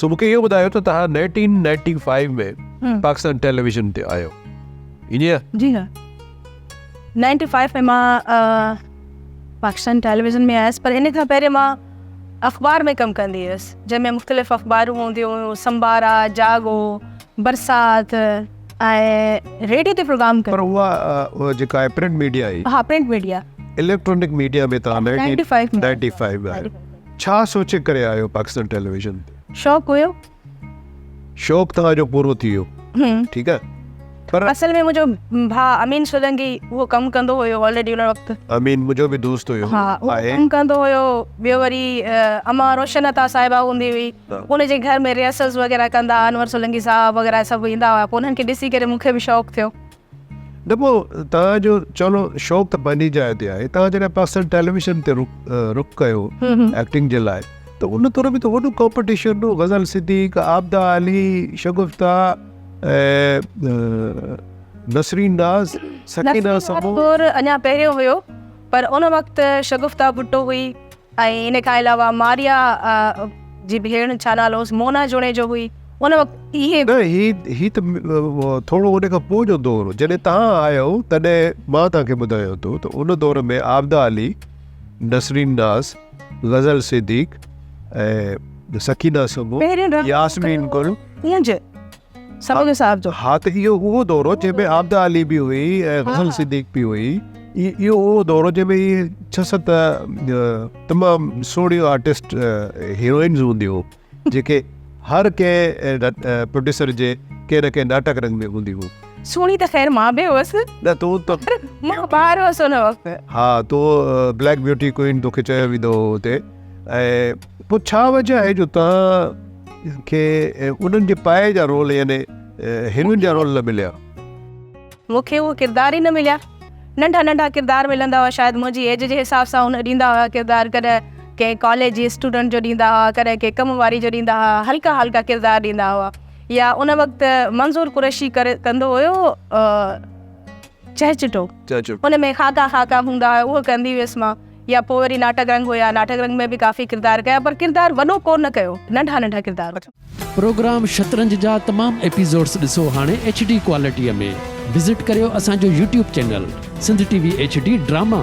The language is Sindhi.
سو مونکي اهو ٻڌايو ته توهان 1995 ۾ پاڪستان ٽيليويزن تي آيو ائين؟ جي ها 95 ۾ مان پاڪستان ٽيليويزن ۾ آيس پر ان کان پهرين مان اخبار ۾ ڪم ڪندي هيس جنهن ۾ مختلف اخبارون هونديون هيون سمبارا جاڳو برسات ۽ ريڊيو تي پروگرام پر اها جيڪا آهي پرنٽ ميڊيا هئي ها پرنٽ ميڊيا اليڪٽرانڪ ميڊيا ۾ توهان 95 ۾ آيو ڇا سوچي ڪري آيو پاڪستان ٽيليويزن تي؟ شوق هيو. شوق توهان جو پورو ٿي ويو ٺيڪ آهي پر اصل ۾ منهنجو ڀاء امين سولنگي اهو ڪم ڪندو هيو آلريڊي ان وقت. امين منهنجو به دوست هيو ها اهو ڪم ڪندو هيو ٻيو وري امان روشن عطا صاحبه هوندي هئي ان جي گهر ۾ ريهرسلز وغيره ڪندا انور سولنگي صاحب وغيره سڀ ايندا هيا پوء انهن کي ڏسي ڪري مون کي به شوق ٿيو. نه پوء توهان جو چلو شوق ته پنهنجي جاء تي آهي توهان جڏهن پاڪستان ٽيليويزن تي رخ ڪيو ايڪٽنگ جي لاء ته ان دور ۾ ته وڏو ڪامپٽيشن هو غزل صديق عابده علي شگفته ۽ نسرين ناز سڪينه سمون دور اڃا پهريون هيو پر ان وقت شگفته ڀٽو هئي ۽ ان کان علاوه ماريا جي ڀيڻ ڇا نالو هوس مونا جوڻيجو هئي ان وقت اهي. نه هي هي ته ٿورو ان کان پوء جو دور هو جڏهن توهان آيو تڏهن مان توهان کي ٻڌايان ٿو ته ان دور ۾ عابده علي، نسرين ناز، غزل صديق ۽ سڪينه سمون، ياسمين گل. ڪونج سمون صاحب جو. ها ته اهو اهو دور هو جنهن ۾ عابده علي به هئي ۽ غزل صديق به هئي اهو اهو دور هو جنهن ۾ اهي ڇهه ست تمام سهڻيون آرٽسٽ هيروئنز هونديون هيون جيڪي هر ڪنهن پروڊيوسر جي ڪنهن نه ڪنهن ناٽڪ رنگ ۾ هونديون هيون. سهڻي ته خير مان به هئس. نه تون ته مان ٻار هئس ان وقت. ها تون بليڪ بيوٽي ڪوئين توکي چيو ويندو هو اتي ۽ پوء ڇا وجه آهي جو توهان کي انهن جي پائي جا رول يعني هيروئن جا رول نه مليا؟ مون کي اهي ڪردار ئي نه مليا. ننڍا ننڍا ڪردار ملندا هئا شايد منهنجي ايج جي حساب سان ان ڏيندا هئا ڪردار ڪڏهن ڪنهن ڪاليج جي اسٽوڊنٽ جو ڏيندا هئا ڪڏهن ڪنهن ڪم واري جو ڏيندا هئا هلڪا هلڪا ڪردار ڏيندا هئا يا ان وقت منظور قريشي ڪري ڪندو هيو چهچٽو ان ۾ خاڪا خاڪا هوندا هئا اهو ڪندي هيس مان. يا پوء وري ناٽڪ رنگ هيا، ناٽڪ رنگ ۾ به ڪافي ڪردار ڪيا پر ڪردار وڏو ڪو نه ڪيو، ننڍا ننڍا ڪردار. پروگرام شطرنج جا تمام ايپيسوڊس ڏسو هاڻي ايڇ ڊي ڪوالٽيء ۾ وزٽ ڪريو اسان جو YouTube channel Sindh T V H D drama.